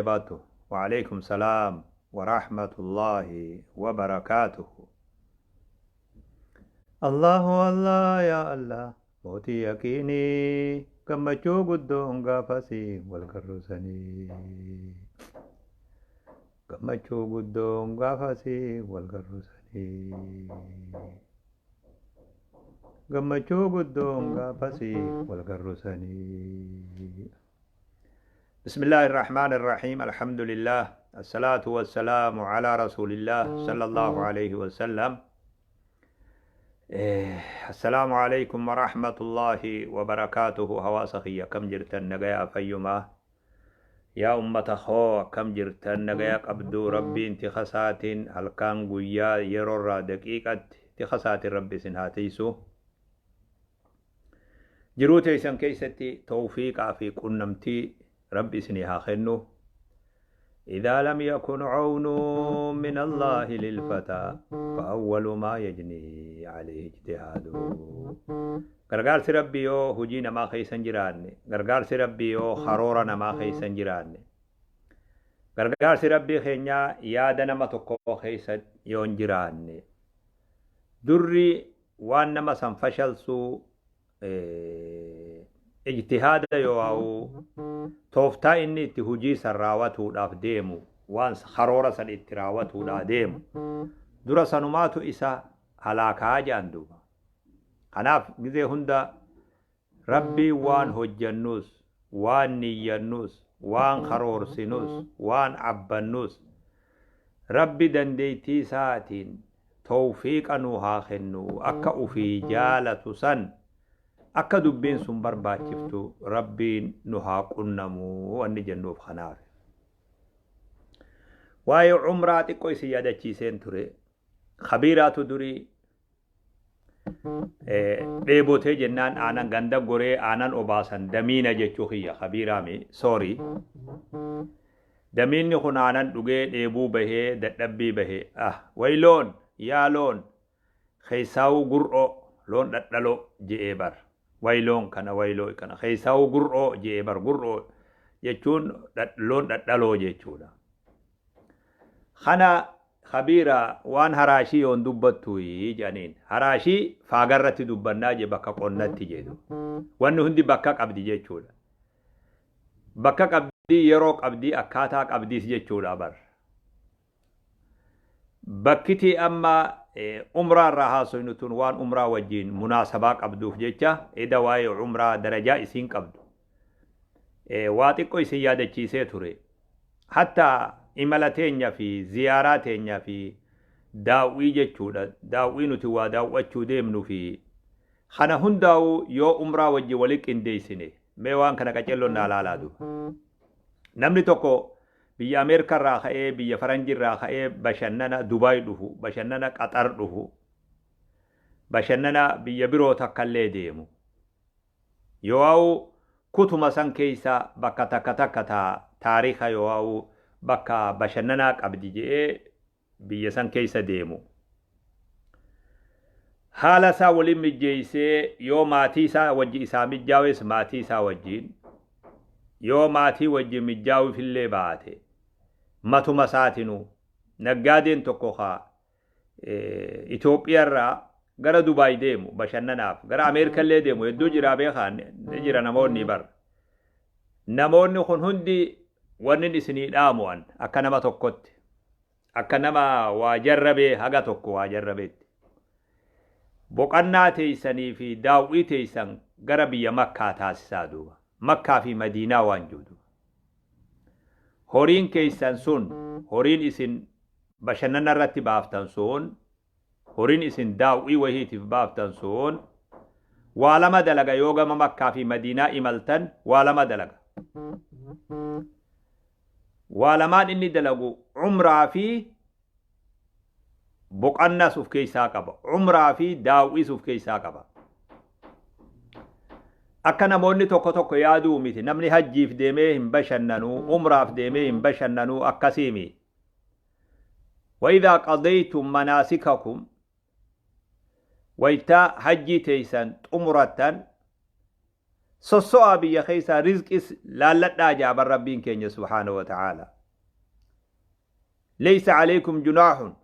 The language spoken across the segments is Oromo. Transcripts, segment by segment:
Jabaattu. Wa'aleykum salaam wa rahmatullaahi wa barakaatuhu. Allahu Allah yaa Allah mootii yaqiinii gammachuu guddoon gaafasii wal garroosanii. Gammachuu guddoon gaafasii wal garroosanii. Gammachuu guddoon gaafasii wal garroosanii. بسم الله الرحمن الرحيم، الحمد لله، الصلاة والسلام على رسول الله صلى الله عليه وسلم. السلام عليكم ورحمة الله وبركاته. Hawaasa kiyya، akkam jirtan؟ Nagaya fayyumaa؟ Yaa ummata koo، akkam jirtan؟ Nagaya qabduu؟ Rabbiin tikasaatiin halkan guyyaa yeroorraa daqiiqatti tikasaatiin rabbi isin haa tiisu. Jiruu teessan keessatti tawfiiqaa fi qunnamtii rabbi isinii haa kennu. إذا لم يكن عون من الله للفتى فأول ما يجني عليه اجتهاده. Gargaarsi rabbii yoo hojii namaa keessa hin jiraanne, gargaarsi rabbii yoo karoora namaa keessa hin jiraanne, gargaarsi rabbii keenyaa yaada nama tokko keessa yoo hin jiraanne, durri waan nama san fashalsuu ijtihaada yoo haa'u tooftaa inni itti hojii san raawwatuudhaaf deemu, waan karoora san itti raawwatuudhaaf deemu dura sanumaatu isa halaakaa jedhan duuba. Kanaaf gizee hunda rabbii waan hojjannus, waan niyyannus, waan karoorsinus, waan abbannus, rabbi dandeettii isaatiin tawfiiqa nu haa kennu. Akka ufii jaalatu san, akka dubbiin sun barbaachiftu rabbiin nu haa qunnamu wanni jennuuf kanaaf. Waa'ee umraa xiqqoo isin yaadachiiseen ture. Kabiiraatu durii dheebotee jennaan aanan ganda goree aanan obaasan. Damiina jechuu kiyya, kabiiraami, sorry. Damiinni kun aanan dhugee dheebuu bahee, dadhabbii bahee, "Ah, way loon, yaa loon, keessaawuu gur'oo, loon dhadhaloo," je'ee bar. "Way loon kana, way loon kana, keessaawuu gur'oo," je'ee bar. Gur'oo jechuun loon dhadhaloo jechuudha. Kana kabiira waan haraashii yoon dubbattu jedhaniin, "Haraashii faagarratti dubbannaa," je, "bakka qonnatti," jedhu. Wanni hundi bakka qabdi jechuudha. Bakka qabdii, yeroo qabdii, akkaataa qabdiis jechuudha bar. Bakkiti amma umraa irraa haasofnu tun waan umraa wajjiin munaasabaa qabduuf jecha, eda waa'ee umraa darajaa isiin qabdu waa xiqqoo isin yaadachiisee ture. Hatta imala teenya fi ziyaaraa teenya fi daawwii jechuudha, daawwii nuti waa daawwachuu deemnu fi kana hundaa'u yoo umraa wajji wali qindeessine, mee waan kana qacelloon naa laalaa duba. Namni tokko biyya Ameerikaa irraa ka'ee, biyya Faranjii irraa ka'ee bashannana Dubaay dhufu, bashannana Qaxar dhufu, bashannana biyya biroo takkallee deemu yoo kutuma san keessa bakka takka takka taariika yoo bakka bashannanaa qabdi je'ee biyya san keessa deemu, haala isaa waliin mijjeessee, yoo maatii isaa wajji isaa mijjaawes maatii isaa wajjiin, yoo maatii wajji mijjaawifillee baate matuma isaatinuu, naggaadeen tokko kaa Itoophiyaarraa gara Dubaay deemu bashannanaaf, gara Ameerikallee deemu hedduu jira, beekaan ni jira namoonni bar. Namoonni kun hundi wanni isinii dhaamu'an akka nama tokkotti, akka nama waa jarrabee, haga tokko waa jarrabeetti, boqannaa teessanii fi daawwii teessan gara biyya Makkaa taasisaa duuba. Makkaa fi Madiinaa waan jiru. Horiin keessan sun, horiin isin bashannana irratti baaftan sun, horiin isin daawwii wahiitiif baaftan sun waa lama dalaga. Yoo gama Makkaa fi Madiinaa imaltan waa lama dalaga. Waa lamaan inni dalagu umraa fi boqannaas of keessaa qaba. Umraa fi daawwiis of keessaa qaba. Akka namoonni tokko tokko yaaduu miti. Namni hajjiif deemee hin bashannanuu, umraaf deemee hin bashannanuu, akkasiimi. وإذا قضيتم مناسككم, waytaa hajjii teeysan xumurattan. Sosso'aa biyya keessaa rizqis laalladhaa jaaban Rabbiin keenya subhaanahu wa ta'aala. Laysa alaykum junaahun.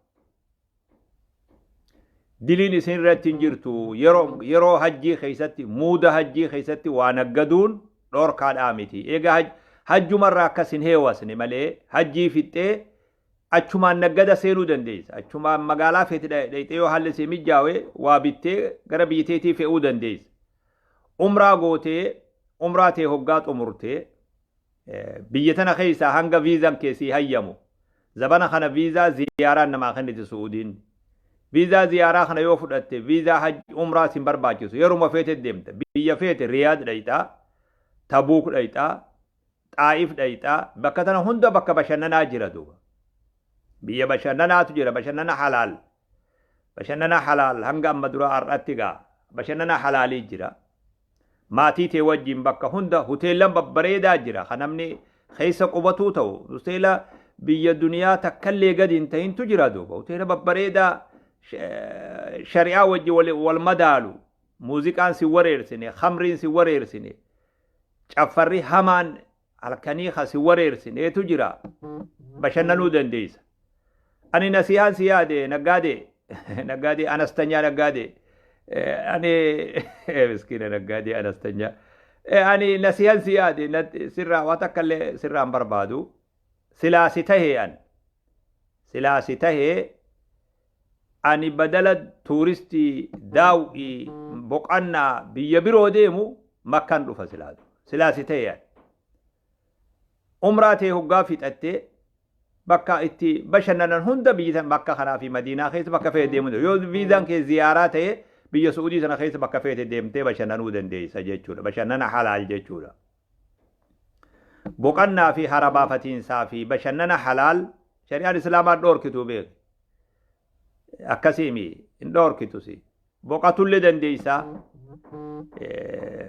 Diliin isin irratti hin jirtu yeroo hajjii keessatti muuda hajjii keessatti waa naggaduun dhorkaadhaa miti. Egaa hajjumarraa akkas hin heewasne malee hajjii fixxee achumaan naggada seenuu dandeessa. Achumaan magaalaa feete dhayxee yoo haalli si mijjaawe waa bittee gara biyya teetii fe'uu dandeessa. Umraa gootee umraa tee hoggaa xumurtee biyya tana keessaa hanga viizaan kee sii hayyamu. Zabana kana viizaa ziyaaraan namaa kenniti Su'uudiin. Viizaa ziyaaraa kana yoo fudhatte viizaa hajj umraa sin barbaachisu. Yeruma feete deemta. Biyya feete Riyaad dhayxaa, Tabuuk dhayxaa, Xaa'if dhayxaa. Bakka tana hunda bakka bashannanaa jira duuba. Biyya bashannanaatu jira, bashannana halaal. Bashannana halaal hanga amma dura har'atti gaa bashannana halaalii jira. Maatii tee wajjin bakka hunda hoteellan babbareedaa jira kan namni keessa qubatuu ta'u hoteela biyya duniyaa takkallee gadi hin ta'intu jira duuba hoteela babbareedaa shari'aa wajji wal madaalu muuziqaan si wareersine, khamriin si wareersine, caffarri hamaan halkanii ka si wareersineetu jira, bashannanuu dandeessa. Ani nasihaan si yaade, naggaadee, naggaadee anastanyaa, naggaadee ani miskiina naggaadee anastanyaa, ani nasihaan si yaade sirraa waa takka illee sirraa hin barbaadu. Silaa si tahee, an silaa si tahee, ani badala tuuristii daaw'ii boqannaa biyya biroo deemu Makkan dhufa silaa si ta'e. Ani umraa ta'e hoggaa fixattee bakka itti bashannanan hunda biyya Makka kanaa fi Madiinaa keessa bakka feete deemuu, yoo viizaan kee ziyaaraa ta'e biyya Su'uudii sana keessa bakka feete deemtee bashannanuu dandeessa jechuudha. Bashannana halaal jechuudha. Boqannaa fi harabaafatiinsaa fi bashannana halaal shari'aan Islaamaa dhoorkitu beek. Akkasiimi hin dhoorkitusi. Boqatullee dandeessaa.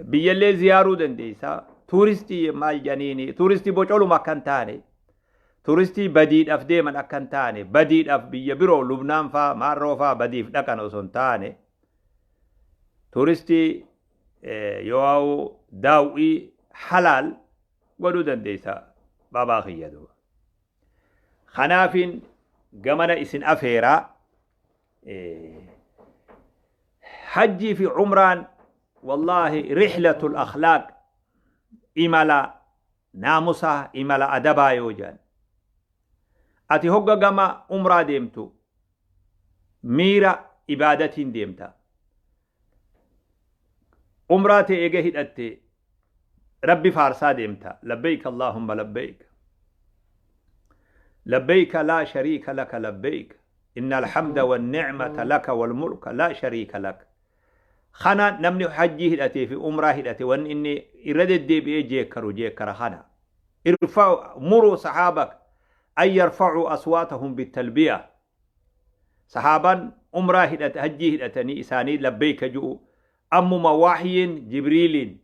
Biyyallee ziyaaruu dandeessaa. Tuuristii maal jedhaniini, tuuristii bocoluma akka hin taane, tuuristii badiidhaaf deeman akka hin taane, badiidhaaf biyya biroo Lubnaan faa maarroo faa badiif dhaqan osoo hin taane, tuuristii yoo daaw'ii halaal godhuu dandeessa baabaa kiyya duuba. Kanaafin gamana isin afeeraa. Hajjii fi umraan wallaahi rihlatul akhlaaq, imala naamusaa, imala adabaa yoo jedhan. Ati hogga gama umraa deemtu miira ibaadatiin deemta. Umraa tee eega hidhatte Rabbi faarsaa deemta. Labbayk Allahumma labbayk. Labbayka laa shariika laka labbayk. Inna alhamda wa ni'mata laka wal mulka laa shariika lak. Kana namni hajjii hidhatee fi umraa hidhate wanni inni irra deddeebi'ee jeekkaru jeekkara kana. Irfa'u muruu sahaabak an yarfa'uu aswaatahum bittalbiya. Sahaabaan umraa hidhate hajjii hidhatanii isaanii labbayka ju'u ammuma wahyiin Jibriiliin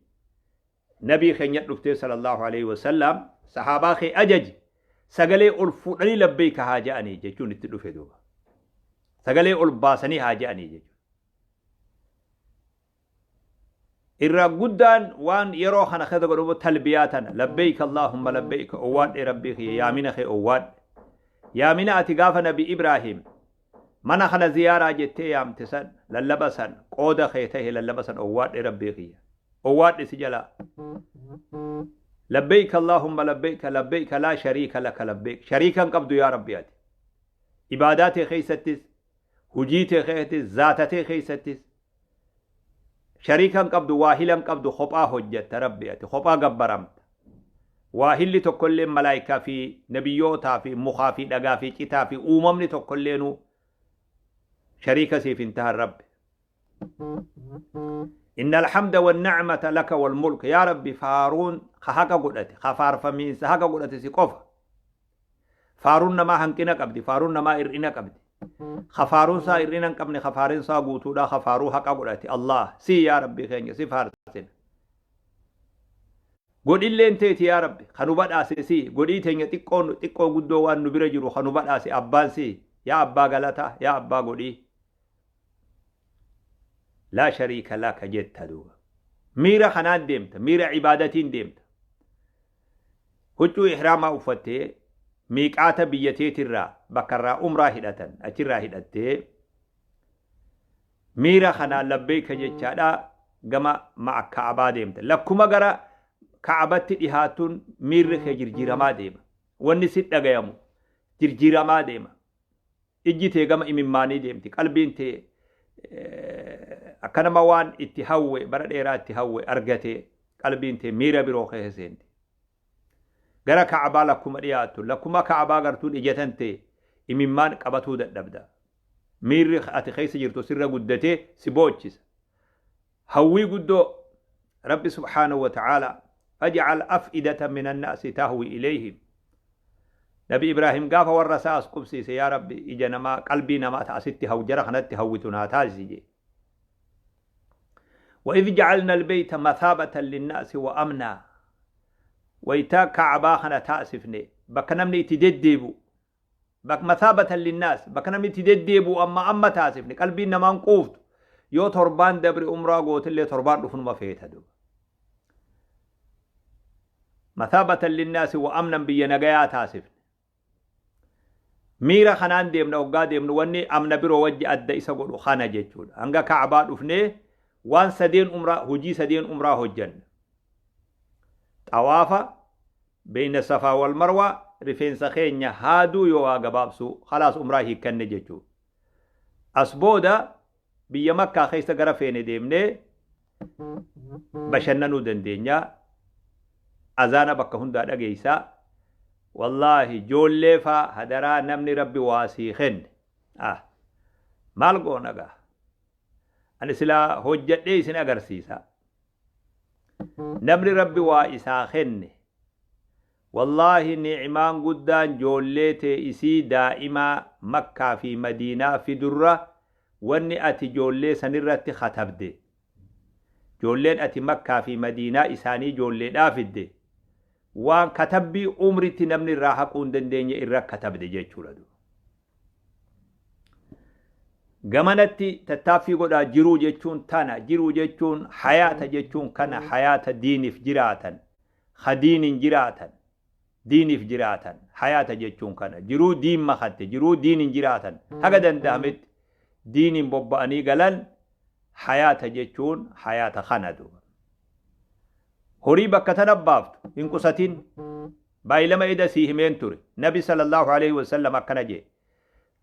nabii keenya dhuftee sallallahu alaihi wasallam, sahaabaa kee ajaji sagalee ol fuudhanii labbayka haa ja'anii jechuun itti dhufe duuba. Sagalee ol baasanii haa ja'anii jechuudha. Irra guddaan waan yeroo kana keessa godhamu talbiyaa tana, labbayka Allahumma labbayka, owwaadhe Rabbii kiyya, yaamina kee owwaadhe. Yaamina ati gaafa Nabi Ibraahim mana kana ziyaaraa jettee yaamte san, lallaba san, qooda kee tahe lallaba san owwaadhe Rabbii kiyya. Owwaadhe si jalaa. Labbayka Allahumma labbayka, labbayka laa shariika laka labbayk. Shariika hin qabdu yaa Rabbi ati. Ibaadaa tee keessattis, hujii tee keessattis, zaata tee keessattis shariika hin qabdu, waahila hin qabdu, kophaa hojjetta Rabbi ati, kophaa gabbaramta. Waahilli tokkollee malaayikaa fi nabiyyootaa fi mukaa fi dhagaa fi citaa fi uumamni tokkolleenuu shariika siif hin tahan Rabbi. Inna alhamda wa ni'mata laka wal mulk, yaa Rabbi faaruun ka haqa godhate, ka faarfamiinsa haqa godhate si qofa. Faaruun namaa hanqina qabdi, faaruun namaa hir'ina qabdi. Ka faaruun isaa hir'ina hin qabne, ka faaruun isaa guutuudha, ka faaruu haqa godhate Allah si yaa Rabbi keenya si faarsina. Godhilleen teeti yaa Rabbi ka nu badhaase si, godhii teenya xiqqoo xiqqoo guddoo waan nu bira jiru ka nu badhaase abbaan si, yaa abbaa galataa, yaa abbaa godhii. Laa shariika laka jetta duuba. Miira kanaan deemta, miira ibaadatiin deemta. Huccuu ihraamaa uffattee miiqaata biyya teetirraa bakka irraa umraa hidhatan achirraa hidhattee miira kanaan labbeeyka jechaadha gama ma'a ka'abaa deemta. Lakkuma gara ka'abatti dhihaattuun miirri kee jirjiiramaa deema. Wanni si dhagayamu jirjiiramaa deema. Ijji tee gama imimmaanii deemti. Qalbiin tee akka nama waan itti hawwe bara dheeraa itti hawwe argatee qalbiin tee miira biroo keessa seenti. Gara Ka'abaa lakkuma dhiyaattu lakkuma Ka'abaa gartuun ija tantee imimmaan qabatuu dadhabda. Miirri ati keessa jirtu sirra guddatee si boochisa. Hawwii guddoo Rabbi subhaanahu wa ta'aalaa faj'al af'idata minan naasi tahwi ilayhim. Nabi Ibraahim gaafa warra isaa as qubsiise yaa Rabbi ija namaa qalbii namaa ta asitti haw jara kanatti hawwitu naa taasisi jee. وإذ جعلنا البيت مثابة للناس وأمنا wayta ka'abaa kana taasifne bakka namni itti deddeebi'u bak mathaabatan linnaas bakka namni itti deddeebi'u amma amma taasifne qalbiin namaan quuftu yoo torbaan dabre umraa gootillee torbaan dhufunuma feeta duba mathaabatan linnaasi wa amnan biyya nagayaa taasifne miira kanaan deemna hoggaa deemnu wanni amna biroo wajji adda isa godhu kana jechuudha hanga ka'abaa dhufnee waan sadeen umraa hojii sadeen umraa hojjanna xawaafa beeyna safaa wal marwaa rifeensa keenya haaduu yoo waa gabaabsuu khalaas umraa hiikkanne jechuudha as booda biyya makkaa keessa gara feene deemnee bashannanuu dandeenya azaana bakka hundaa dhageeysa wallaahi joollee faa hadaraa namni rabbi waa sii kenne ah maal goona gaa ani silaa hojjadhee isin agarsiisa namni rabbi waa isaa kenne wallaahi ni'imaan guddaan joollee tee isii daa'imaa makkaa fi madiinaa fidurra wanni ati joollee sanirratti katabde joolleen ati makkaa fi madiinaa isaanii joolleedhaa fidde waan katabbii umritti namni irraa haquu hin dandeenye irra katabde jechuudha. Gamanatti tattaaffii godhaa jiruu jechuun tana jiruu jechuun hayaata jechuun kana hayaata diiniif jiraatan ha diiniin jiraatan diiniif jiraatan hayaata jechuun kana jiruu diin makatte jiruu diiniin jiraatan haga danda'ametti diiniin bobba'anii galan hayaata jechuun hayaata kana duuba. Horii bakka tana baaftu hin qusatin baay'ilama eda sii himeen ture nabi sallallahu alaihi wasallam akkana jee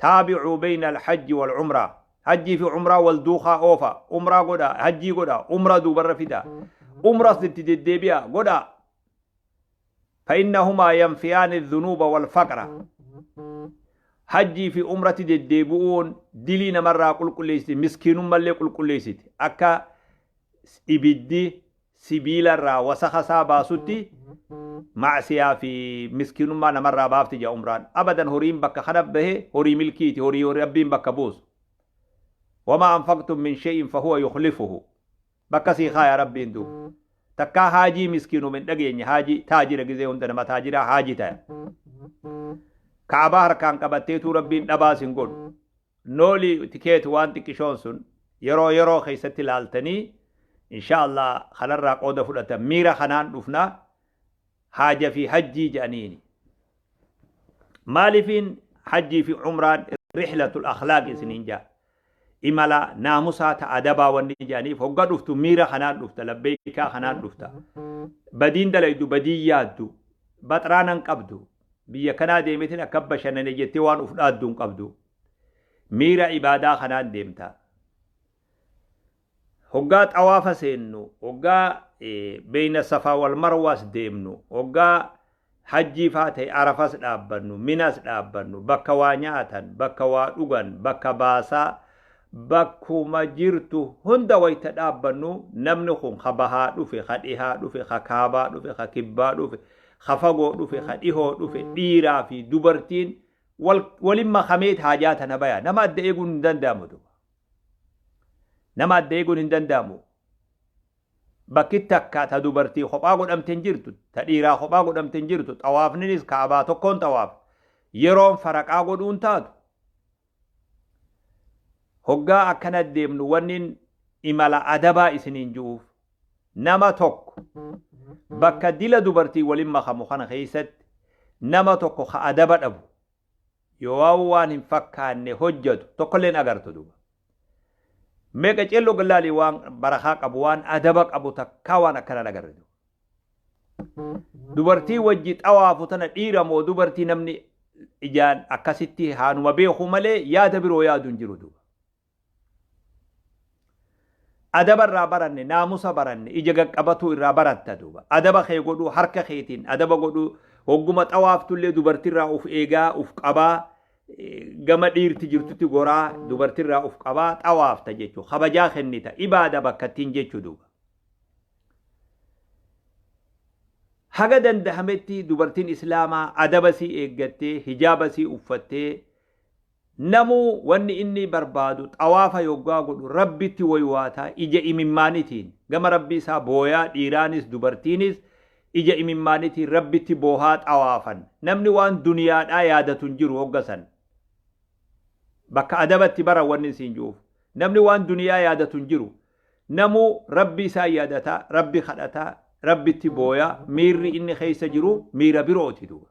taabicuu bayna alhajji wal umraa hajjii fi umraa wal duukaa oofa umraa godha hajjii godha umraa duubarra fida umras itti deddeebi'a godha فإنهما ينفيان الذنوب والفقر hajjii fi umratti deddeebi'uun dilii namarraa qulqulleessiti miskiinummallee qulqulleessiti akka ibiddi sibiilarraa wasakha isaa baasutti macsiyaa fi miskiinummaa namarraa baafti jaa umraan abadan horiin bakka kana bahe horii milkiiti horii rabbiin bakka buusu wamaa anfaqtum min shay'in fahuwa yukhlifuhu bakka sii kaaya rabbiin duuba takkaa haajii miskiinum hin dhageenye haajii taajira gizee hunda nama taajiraa haajii taya ka'abaa harkaan qabatteetuu rabbiin dhabaa sin godhu nooli tikeet waan xiqqishoon sun yeroo yeroo keessatti ilaaltanii insha Allah kanarraa qooda fudhatan miira kanaan dhufna haaja fi hajjii jedhaniini maalifiin hajjii fi umraan rihlatul akhlaaq isiniin jaa imala naamusaa ta adabaa wanni jedhaniif hogga dhuftu miira kanaan dhufta labbeekaa kanaan dhufta badiin dalaydu badiin yaaddu baxraanan qabdu biyya kanaa deemetin akka bashannane jettee waan uf dhaaddu hin qabdu miira ibaadaa kanaan deemta hoggaa xawaafa seennu hoggaa beeyna safaa wal marwaas deemnu hoggaa hajjii faa ta'e arafas dhaabbannu minas dhaabbannu bakka waa nyaatan bakka waa dhugan bakka baasaa bakkuma jirtu hunda wayta dhaabbannu namni kun ka bahaa dhufe ka dhihaa dhufe ka kaabaa dhufe ka kibbaa dhufe ka fagoo dhufe ka dhihoo dhufe dhiiraa fi dubartiin walin makameet haajaa tana baya nama adda eeguun hin danda'amu duba nama adda eeguun hin danda'amu bakki takka ta dubartii kophaa godhamte hin jirtu ta dhiiraa kophaa godhamte hin jirtu xawaafninis ka'abaa tokkoon xawaaf yeroon faraqaa godhuun taatu hoggaa akkana deemnu wanni imala adabaa isiniin ji'uuf Nama tokko bakka dila dubartii waliin makamu kana keessatti nama tokko ka adaba dhabu yoo waan hin fakkaanne hojjetu tokkolleen agartu duuba. Meeqa ceelloo gallaalii waan barakaa qabu, waan adaba qabu takkaa waan akkana agarre. Dubartii wajji xawaafu tana dhiira moo dubartii namni ijaan akkasitti haanuma beeku malee yaada biroo yaadu hin jiru duuba. Adaba irraa baranne, naamusa baranne, ija qaqqabatuu irraa baratta duuba. Adaba kee godhuu harka keetiin adaba godhuu, hogguma xawaaftullee dubartiirraa uf eegaa uf qabaa, gama dhiirti jirtutti goraa dubartiirraa uf qabaa xawaafta jechuudha. Kabajaa kennita ibaada bakka ittiin jechuu duuba. Haga dandahametti dubartiin islaamaa adaba sii eeggattee, hijaaba sii uffattee, namuu wanni inni barbaadu xawaafa yoggaa godhu rabbitti waywaataa ija imimmaanitiin gama rabbii isaa booyaa, dhiiraanis dubartiinis ija imimmaanitiin rabbitti boohaa xawaafan. Namni waan duniyaadhaa yaadatu hin jiru hogga san. Bakka adabatti bara wanni siin jiruuf namni waan duniyaa yaadatu hin jiru. Namuu rabbi isaa yaadataa, rabbi kadhataa, rabbitti booyaa, miirri inni keessa jiru miira birooti duuba.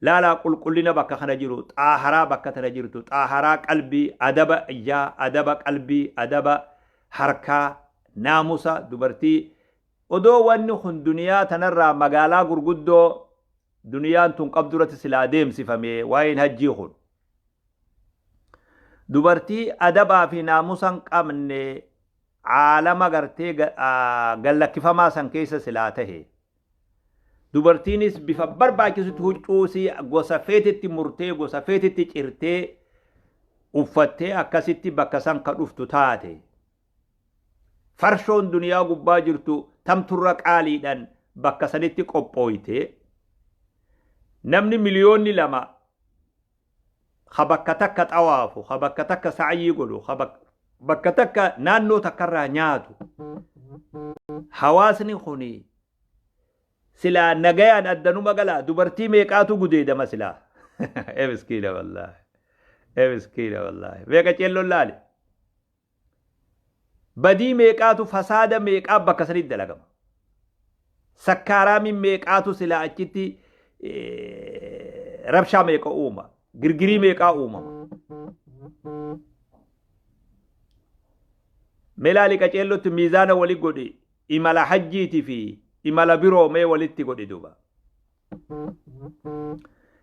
Laalaa qulqullina bakka kana jiru, xaaharaa bakka tana jirtu, xaaharaa qalbii, adaba ijaa, adaba qalbii, adaba harkaa, naamusa dubartii. Odoo wanni kun duniyaa tanarraa magaalaa gurguddoo duniyaan tun qabduratti silaa deemsifame waa'een hajjii kun. Dubartii adabaa fi naamusa hin qabne caalama gartee gallakkifamaa san keessa silaa tahe. Dubartiinis bifa barbaachisutti huccuusii gosa feetetti murtee, gosa feetetti cirtee uffattee akkasitti bakka san ka dhuftu taate. Farshoon duniyaa gubbaa jirtu tamturra qaaliidhaan bakka sanitti qophooyte. Namni 2 miliyoonni ka bakka takka xawaafu, ka bakka takka sa'yii godhu, ka bakka takka naannoo takkarraa nyaatu. Hawaasni kuni silaa nagayaan addanuma galaa, dubartii meeqaatu gudeedama silaa? Ee miskiina wallaahi. Ee miskiina wallaahi. Meeqa ceelloon laali? Badii meeqaatu, fasaada meeqaa bakka sanitti dalagama? Sakkaaraamiin meeqaatu silaa achitti rabshaa meeqa uuma? Girgirii meeqaa uumama? Mee laali, qaceellotti miizaana wali godhi, imala hajjiitii fi imala biroo mee walitti godhi duuba.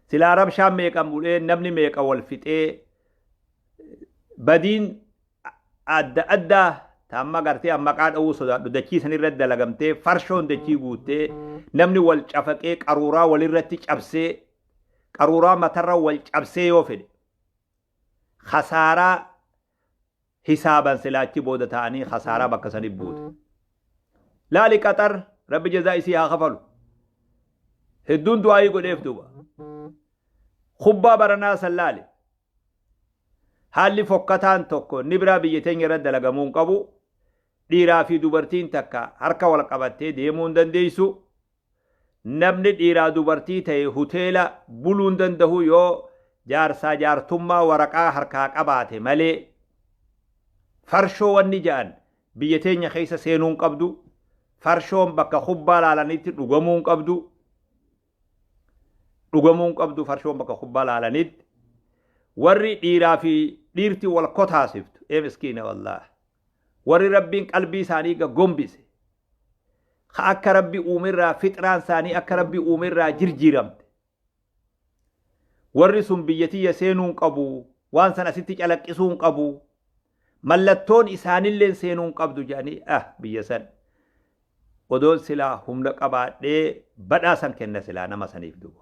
Silaa rabshaan meeqa bu'ee, namni meeqa wal fixee, badiin adda addaa amma gartee maqaa dha'uu sodaadhu dachii san irratti dalagamtee, farshoon dachii guuttee, namni wal cafaqee, qaruuraa walirratti cabsee, qaruuraa matarra wal cabsee yoo fedhe khasaaraa hisaaban silaachi booda ta'anii khasaaraa bakka sanii buute. Laali Qaxar, rabbi jazaa isii haa kafalu. Hedduun du'aayii godheef duuba. Kubbaa baranaa san laali. Haalli fokkataan tokko inni biraa biyya teenya irratti dalagamuu hin qabu. Dhiiraa fi dubartiin takka harka wal qabattee deemuu hin dandeessu. Namni dhiiraa dubartii ta'e hoteela buluu hin danda'u yoo jaarsaa jaartummaa waraqaa harkaa qabaate malee. Farshoo wanni ja'an biyya teenya keessa seenuu hin qabdu. Farshoon bakka kubbaa laalanitti dhugamuu hin qabdu. Dhugamuu hin qabdu farshoon bakka kubbaa laalanitti. Warri dhiiraa fi dhiirti wal kotaasiftu, ee miskiina wallaahi. Warri rabbiin qalbii isaanii gombise. Ka akka rabbi uumerraa fixraan isaanii akka rabbi uumerraa jirjiiramte. Warri sun biyya tiyya seenuu hin qabu. Waan san asitti calaqqisuu hin qabu. Mallattoon isaanillee seenuu hin qabdu jedhanii biyya san. Odoon silaa humna qabaadhee badhaasan kenna silaa nama saniif duuba.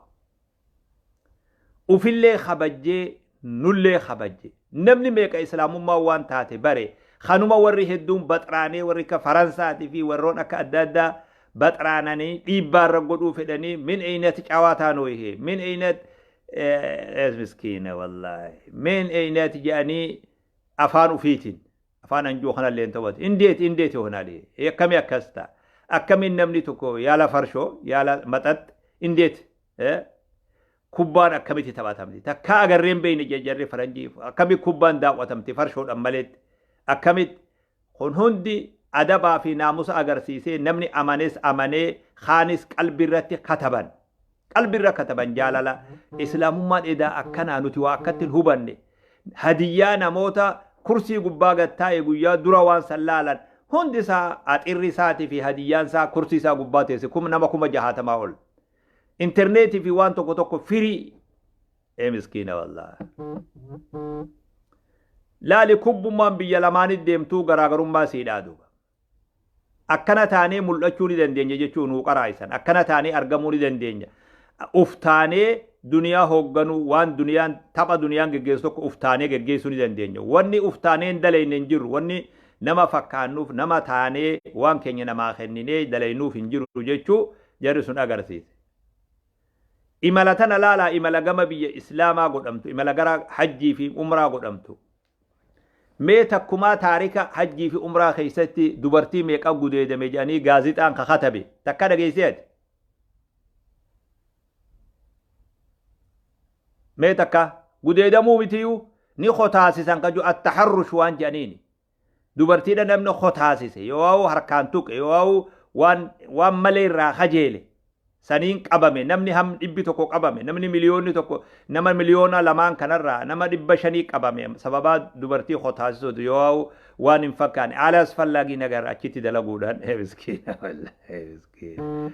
Ufillee kabajjee, nullee kabajje. Namni meeqa islaamummaa waan taate bare, kanuma warri hedduun baxraanee, warri akka Faransaatii fi warroon akka adda addaa baxraananii dhiibbaarra godhuu fedhanii min aynat cawaataa noo ihe min aynat miskiina wallaahi min aynat jedhanii afaan ufiitiin afaan anjuu kanallee hin taphatu. Indeet indeet ይሆናል ይሄ akkamii akkas ta'a? Akkamiin namni tokko yaala farshoo yaala maxax indeet kubbaan akkamitti taphatamti? Takkaa agarreen beeyne jarri faranjii, akkamii kubbaan daawwatamti farshoodhaan maleetti? Akkamitti kun hundi Adabaa fi naamusa agarsiisee namni amanes amanee kaanis qalbirratti kataban. Qalbirra kataban jaalala. Islaamummaan edaa akkanaa nuti waa akkatti hin hubanne. Hadiyyaa namoota kursii gubbaa gad taa'e guyyaa dura waan san laalan hundi isaa axirri isaatii fi hadiyyaan isaa kursii isaa gubbaa teesse kum nama 60,000 ol. Intarneetii fi waan tokko tokko firii. Ee miskiina wallaahi. Laali kubbummaan biyya lamaanitti deemtuu garaagarummaa siidhaa duuba. Akkana taanee mul'achuu ni dandeenya jechuu nuu qaraa'isan. Akkana taanee argamuu ni dandeenya. Uf taanee duniyaa hoogganuu waan duniyaan tapha duniyaan geggeessu tokko uf taanee geggeessuu ni dandeenya. Wanni uf taanee hin dalayne hin jiru. Wanni nama fakkaannuuf nama taanee waan keenya namaa kenninee dalaynuuf hin jiru jechuu jarri sun agarsiise. Imala tana laalaa imala gama biyya Islaamaa godhamtu imala gara hajjii fi umraa godhamtu. Mee takkumaa taarika hajjii fi umraa keessatti dubartii meeqa gudeedame jedhanii gaazixaan ka katabe takka dhageessee ati? Mee takka gudeedamuu mitiyyuu ni kotaasisan ka jiru attaharrush waan jedhaniini. Dubartiidha namni kotaasise yoo harkaan tuqe yoo waan waan malee irraa kajeele saniin qabame namni ham 100 qabame namni 1,000,000 nama 2,000,000 kanarraa nama 500 qabame sababaa dubartii kotaasisuutu yoo waan hin fakkaane haala asfallaagii nagar achitti dalaguudhaan ee miskiina wallah ee miskiina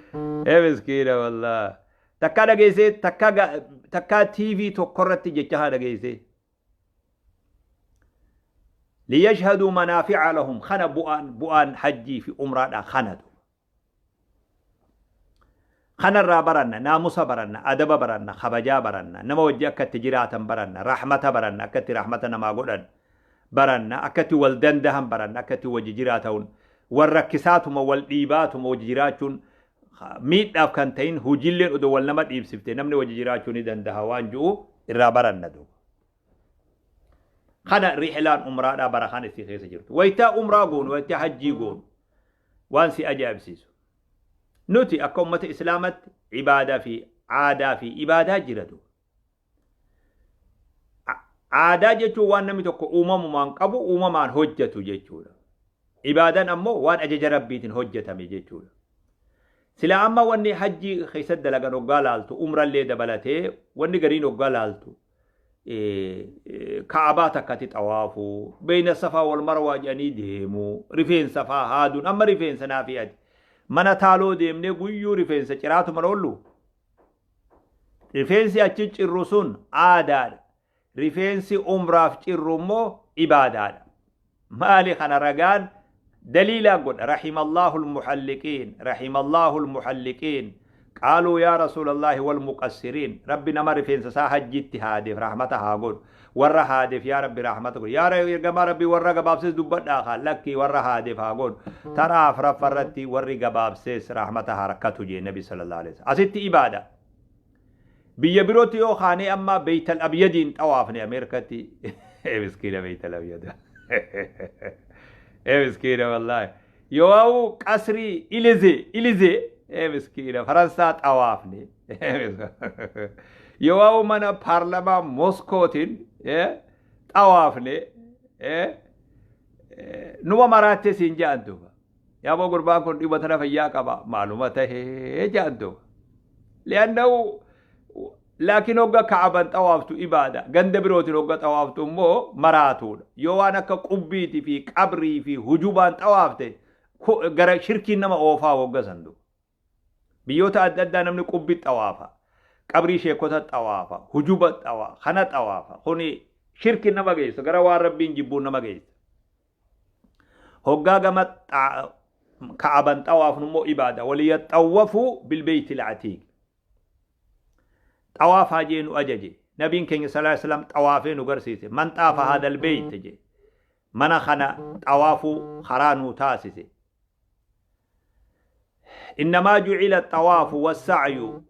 ee miskiina wallah takkaa dhageessee takkaa takkaa TV tokkorratti jecha haa dhageessee liyashhaduu manaafi'a lahum kana bu'aan bu'aan hajjii fi umraadha kanatu kanarraa baranna naamusa baranna adaba baranna kabajaa baranna nama wajji akka itti jiraatan baranna rahmata baranna akka itti rahmata namaa godhan baranna akka itti wal dandahan baranna akka itti wajji jiraatan wal rakkisaatuma wal dhiibaatuma wajji jiraachuun miidhaaf kan ta'in hojiilleen odoo wal nama dhiibsifte namni wajji jiraachuu ni dandaha waan ji'u irraa baranna duuba. Kana rihlaan umraadhaa bara kan isii keessa jirtu. Waytaa umraa goonu, waytaa hajjii goonu waan si ajaa'ibsiisu. Nuti akka ummata Islaamatti ibaadaa fi aadaa fi ibaadaa jira duuba. Aadaa jechuun waan namni tokko uumamumaan qabu uumamaan hojjetu jechuudha. Ibaadaan ammoo waan ajaja Rabbiitiin hojjetame jechuudha. Silaa amma wanni hajjii keessatti dalagan hoggaa laaltu umrallee dabalatee wanni gariin hoggaa laaltu ka'abaa takkatti xawaafuu beeyna safaa wal marwaa jedhanii deemuu rifeensa faa haaduun amma rifeensa naa fi ati mana taaloo deemnee guyyuu rifeensa ciraatuma oollu rifeensi achi cirru sun aadaadha. Rifeensi umraaf cirru immoo ibaadaadha. Maali kana ragaan daliilaan godha. Rahimallahu almuhalliqiin. Rahimallahu almuhalliqiin. Qaaluu yaa Rasuulallaahi wal muqassiriin. Rabbi nama rifeensa isaa hajjiitti haadeef rahmata haa godhu. Warra haadeef yaa Rabbi rahmata godhu. Yaa ergamaa Rabbi warra gabaabsees dubbadhaa kaa lakkii warra haadeef haa godhu. Taraa afraffa irratti warri gabaabsees rahmata haa rakkatu jee Nabi sallallahu alaihi wasallam. Asitti ibaada. Biyya birootti yoo kaanee amma Beeytal Abyadiin xawaafne Ameerikatti. Ee miskiina Beeytal Abyad. Ee miskiina wallaahi. Yoo qasrii Ilizee Ilizee ee miskiina Faransaa xawaafne. Yoo mana paarlamaa Moskootiin xawaafne. Numa maraattee siin jedhan duuba. Yaaboo gurbaan kun dhibba tana fayyaa qaba maaluma tahee jedhan duuba. Li'annahu laakiin hogga ka'aban xawaaftu ibaada ganda birootiin hogga xawaaftu immoo maraatuudha. Yoo waan akka qubbiitii fi qabrii fi hujubaan xawaafte gara shirkiin nama oofaa hogga san duuba. Biyyoota adda addaa namni qubbi xawaafa. Qabrii sheekota xawaafa. Hujuba xawaafa. Kana xawaafa. Kuni shirkiin nama geessa. Gara waan rabbiin jibbuun nama geessa. Hoggaa gama ka'aban xawaafnu immoo ibaada. Waliyaxawwafuu bilbeeyti latiiq. Xawaafaa jee nu ajaje. Nabiin keenya sallallahu alaihi wasallam xawaafee nu garsiise. Man xaafa haadal beeyt jee. Mana kana xawaafuu karaa nuu taasise. Innamaa ju'ila xawaafu wassa'yu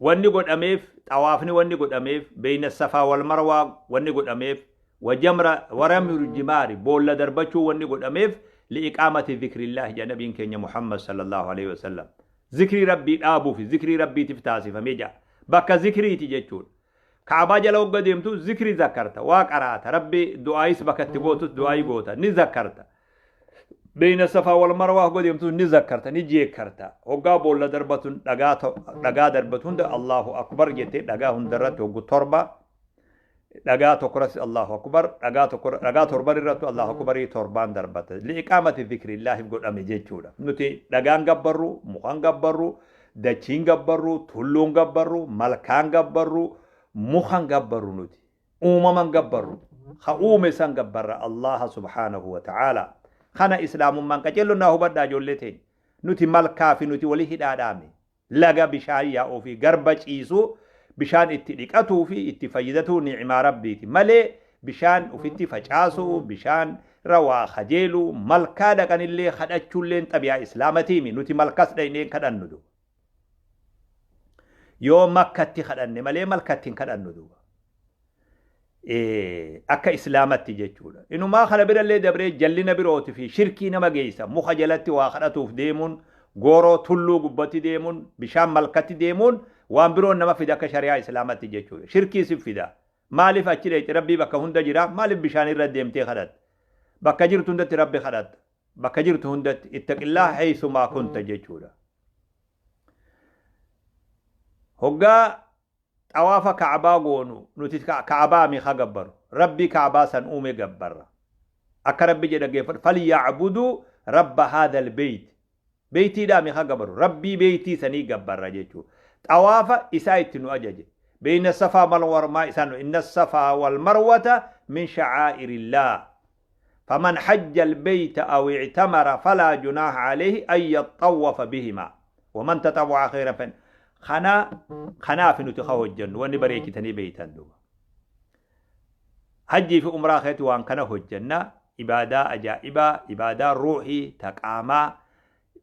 wanni godhameef xawaafni wanni godhameef beeyna safaa wal marwaa wanni godhameef wajamra waramil jimaari boolla darbachuu wanni godhameef li'iqaamati zikrillahi jedha nabiin keenya Muhammad sallallahu alaihi wasallam. Zikrii rabbii dhaabuufi zikrii rabbiitiif taasifamee jedha. Bakka zikriiti jechuudha. Ka'abaa jala hogga deemtu zikrii zakkarta waa qaraata rabbi du'aayis bakka itti gootus du'aayii goota ni zakkarta. Beeyna safaa wal marwaa hoggaa deemtu ni zakkarta, ni jeekkarta. Hoggaa boolla darbatu, dhagaa darbatu hunda Allahu akbar jettee dhagaa hundarratti hoggu 7, dhagaa tokkorratti Allahu akbar, dhagaa tokko, dhagaa torban irratti Allahu akbarii torbaan darbata. Li'iqaamati zikrillaahif godhame jechuudha. Nuti dhagaan gabbarru, mukaan gabbarru, dachiin gabbarru, tulluun gabbarru, malkaan gabbarru, mukan gabbarru, nuti uumaman gabbarru. Ha uume san gabbarra, Allaha subhaanahu wa ta'ala. Kana islaamummaan qaceellonnaa hubadhaa, ijoollee teenya. Nuti malkaa fi nuti walii hidhaadhaame. Laga bishaan yaa'uu fi garba ciisuu, bishaan itti dhiqatuu fi itti fayyadatuu ni'imaa rabbiiti malee, bishaan ufitti facaasuu, bishaan rawaa kajeeluu, malkaa dhaqanillee kadhachuulleen xabiyaa islaamatiimi. Nuti malkas dhayneen kadhannu duuba. Yoo Makkatti kadhanne malee malkatti hin kadhannu duuba. Akka islaamatti jechuudha. Inumaa kana birallee dabree jallina birooti fi shirkii nama geessa. Muka jalatti waa kadhatuuf deemuun, gooroo tulluu gubbatti deemuun, bishaan malkatti deemuun waan biroon nama fida akka shari'aa islaamatti jechuudha. Shirkii si fida. Maaliif achi dheeyxe? Rabbii bakka hunda jira. Maaliif bishaan irra deemtee kadhatta? Bakka jirtu hundatti Rabbi kadhatta. Bakka jirtu hundatti ittaqillaa haysumaa kunta jechuudha. Hoggaa xawaafa Ka'abaa goonu, nuti Ka'abaa mi gabbaru, Rabbii Ka'abaa san uume gabbarra. Akka Rabbi jedha geeffadhu: falya'buduu rabba haadhal beyt. Beeytiidhaa mi gabbaru, Rabbii beeytii sanii gabbarra jechuudha. Xawaafa isaa itti nu ajaje. Beeyna safaa wal marwaa isaan, inna safaa wal marwata min sha'aa'irillah. فمن حج البيت أو اعتمر فلا جناح عليه أن يطوف بهما ومن تطوع خيرا فإن. Kanaaf nuti ka hojjennu wanni bareechitanii beeytan duuba. Hajjii fi umraa keetti waan kana hojjenna. Ibaadaa ajaa'ibaa, ibaadaa ruuxii ta qaamaa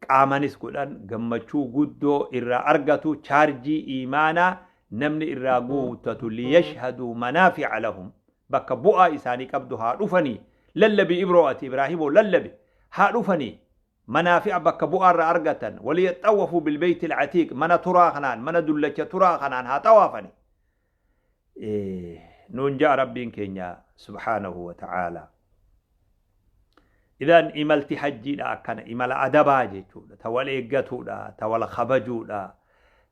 qaamanis godhan, gammachuu guddoo irraa argatu, chaarjii iimaanaa namni irraa guutatu. Liyashhaduu manaafica lahum, bakka bu'aa isaanii qabdu haa dhufanii. Lallabi ibroo, ati Ibraahimoo lallabi, haa dhufanii manaafi'a bakka bu'aa irraa argatan. Waliyaxawwafuu bilbeeyti alcatiiq, mana turaa kanaan, mana dullacha turaa kanaan haa xawaafani nuun ja'a Rabbiin keenya subhaanahu wa ta'aalaa. Idan imalti hajjiidha akkana imala adabaa jechuudha. Ta wal eeggatuudha, ta wal kabajuudha,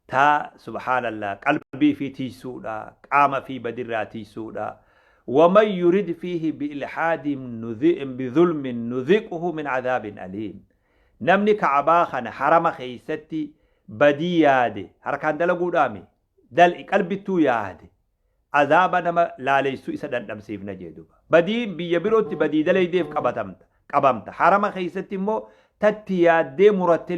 ta subhaanallah qalbii fi tiisuudha, qaama fi badirraa tiisuudha. ومن يرد فيه بإلحاد بظلم نذقه من عذاب أليم. Namni Ka'abaa kana harama keeysatti badii yaade, harkaan dalaguudhaami, dal qalbittuu yaade, azaaba nama laaleysu isa dhandhamsiifna jee duba. Badii biyya birootti badii dalaydeef qabatamta, qabamta. Harama keeysatti immoo tatti yaaddee muratte.